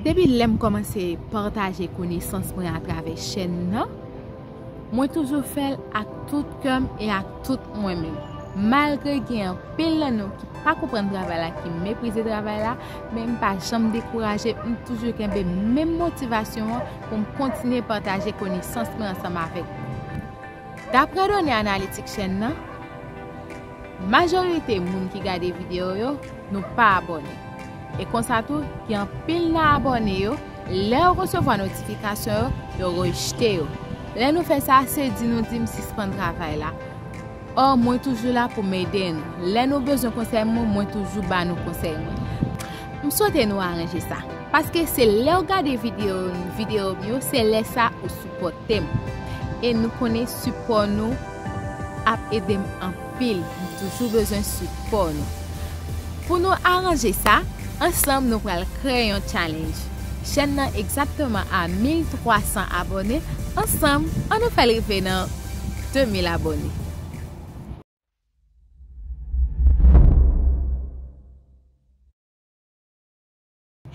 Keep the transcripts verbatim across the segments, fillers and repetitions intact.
Depi lè m kòmanse pataje konesans mwen atravè chèn nan, mwen toujou fè l ak tout kè m e ak tout mwen menm. Malgre gen anpil nan nou ki pa konprann travay la, ki meprize travay la, men m pa janm dekouraje, m toujou kenbe menm motivasyon an pou m kontinye pataje konesans mwen ansanm avèk nou. Daprè done analitik chèn nan, majorite moun ki gade videyo yo, nou pa abòne. E konsa tou, gen anpil nan abòne yo, lè yo resevwa notifikasyon yo, yo rejte yo. Lè nou fè sa, se di nou di m sispann travay la. Ò, mwen toujou la pou m ede nou. Lè nou bezwen konsèy mwen, mwen toujou ba nou konsèy mwen. M swete nou aranje sa. Paske se lè w gade videyo, videyo m yo, se lè sa ou sipòte m. E nou konnen sipò nou ap ede m anpil. M toujou bezwen sipò nou. Pou nou aranje sa, ansanm nou pral kreye yon challenge. Chèn nan egzakteman a mil twa san abòne. Ansanm, ann nou fè l rive nan de mil abòne.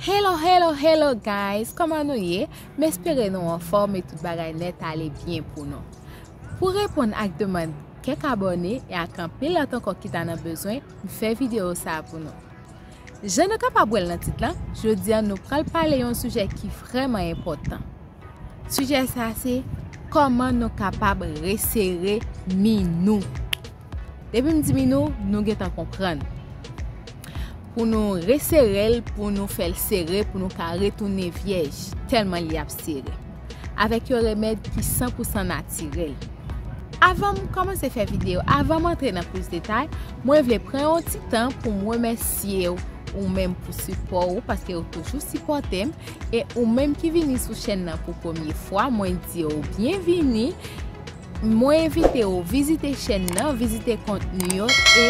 Hello, hello, hello guys! Kòman nou ye? M espere nou anfòm e tout bagay nèt ale byen pou nou. Pou reponn ak demann kèk abòne e ak anpil lòt ankò ki ta nan bezwen, m fè videyo sa a pou nou. Jan nou kapab wè l nan tit lan, jodi a nou pral pale yon sijè ki vrèman enpòtan. Sijè sa a se kòman nou kapab resere mi nou. Depi m di mi nou, nou gentan konprann. Pou nou resere l, pou nou fè l sere, pou nou ka retounen vyèj, tèlman li ap sere. Avèk yon remèd ki san pou san natirèl. Avan m kòmanse fè videyo, avan m antre nan plis detay, mwen vle pran yon ti tan pou m remèsye w, ou menm pou sipò ou, paske ou toujou sipòte m, e ou menm ki vini sou chèn nan pou premye fwa, mwen di w byenvini. Mwen envite w vizite chèn nan, vizite kontni yo, e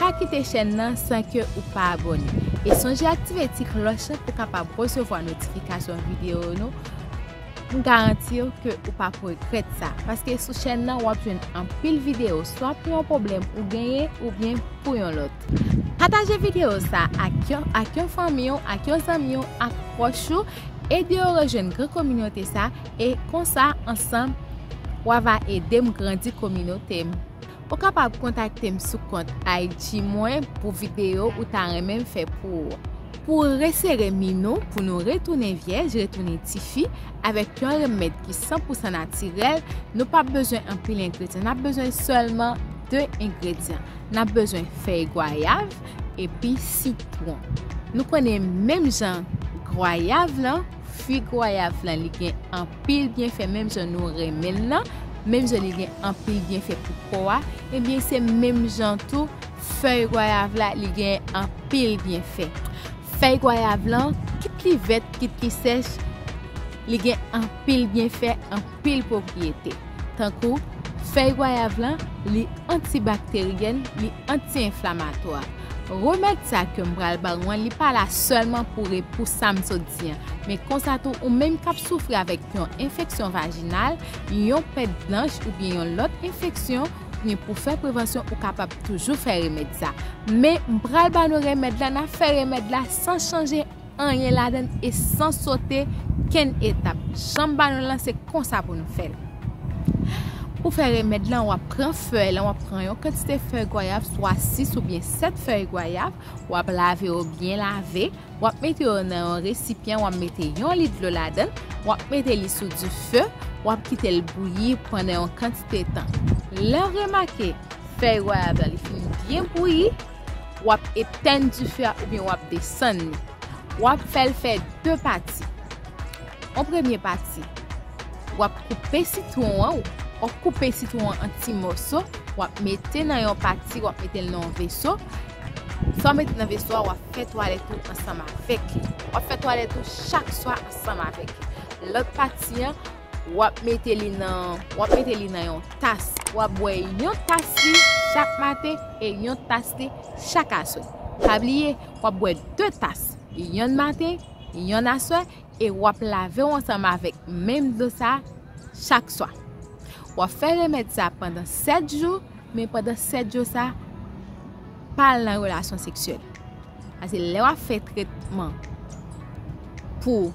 pa kite chèn nan san ke ou pa abòne. E sonje aktive ti klòch lan pou kapab resevwa notifikasyon videyo nou. M garanti w ke ou p ap regrèt sa, paske sou chèn nan w ap jwenn anpil videyo, swa pou yon pwoblèm ou genyen oubyen pou yon lòt. Pataje videyo sa ak yon, ak yon fanmi w, ak yon zanmi w, ak pwòch ou, ede yo rejwenn gran kominote sa, e konsa, ansanm, w ava ede m grandi kominote m. Ou kapab kontakte m sou kont I G mwen pou videyo ou ta renmen m fè pou ou. Pou resere mi nou, pou nou retounen vyèj, retounen tifi, avèk yon remèd ki san pou san natirèl, nou p ap bezwen anpil engredyan. N ap bezwen sèlman de engredyan. N ap bezwen fèy gwayav epi sitwon. Nou konnen menm jan gwayav lan, fwi gwayav lan, li gen anpil byenfè, menm jan nou renmen l lan, menm jan li gen anpil byenfè pou kò a, ebyen se menm jan tou fèy gwayav la, li gen anpil byenfè. Fèy gwayav lan, kit li vèt, kit li sèch, li gen anpil byenfè, anpil pwopriyete. Tankou, fèy gwayav lan, li antibakteryèn, li anti-enflamatwa. Remèd sa ke m pral ba w an, li pa la sèlman pou re-, pou sa m sot di an, men konsa tou, ou menm k ap soufri avèk yon enfeksyon vajinal, yon pèt blanch oubyen yon lòt enfeksyon, men pou fè prevansyon, ou kapab toujou fè remèd sa. Men, m pral ba nou remèd la, n ap fè remèd la san chanje anyen ladan l e san sote kenn etap. Jan m ba nou l lan, se konsa pou nou fè l. Pou fè remèd lan, w ap pran fèy lan, w ap pran yon kantite fèy gwayav, swa sis oubyen sèt fèy gwayav, w ap lave yo byen lave, w ap mete yo nan yon resipyan, w ap mete yon lit dlo ladan l, w ap mete li sou dife, w ap kite l bouyi pandan yon kantite tan. Lè w remake fèy gwayav la, li fin byen bouyi, w ap etèn dife a oubyen w ap desann li. W ap fè l fè de pati. Yon premye pati, w ap koupe sitwon an, w ap koupe sitwon an an ti mòso, w ap mete nan yon pati, w ap mete l nan yon veso. Sa w mete nan veso a, w ap fè twalèt ou ansanm avèk li. W ap fè twalèt ou chak swa ansanm avèk li. Lòt pati an, w ap mete li nan, w ap mete li nan yon tas. W ap bwè yon tas li chak maten e yon tas li chak aswè. Pa bliye, w ap bwè de tas, yonn maten, yonn aswè, e w ap lave w ansanm avèk menm dlo sa a chak swa. W ap fè remèd sa a pandan sèt jou, men pandan sèt jou sa a, pa al nan relasyon seksyèl. Paske lè w ap fè tretman pou,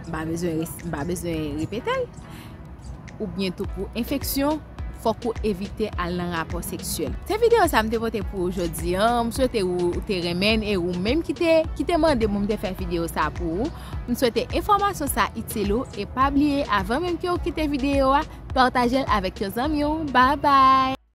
m pa bezwen res- m pa bezwen repete l, oubyen tou pou enfeksyon, fòk ou evite al nan rapò seksyèl. Se videyo sa m te pote pou ou jodi a. M swete ou, ou te renmen l, e ou menm ki te, ki te mande pou m te fè videyo sa pou ou. M swete enfòmasyon sa itil ou, e pa bliye, avan menm ke ou kite videyo a, pataje l avèk yon zanmi w. Bye bye!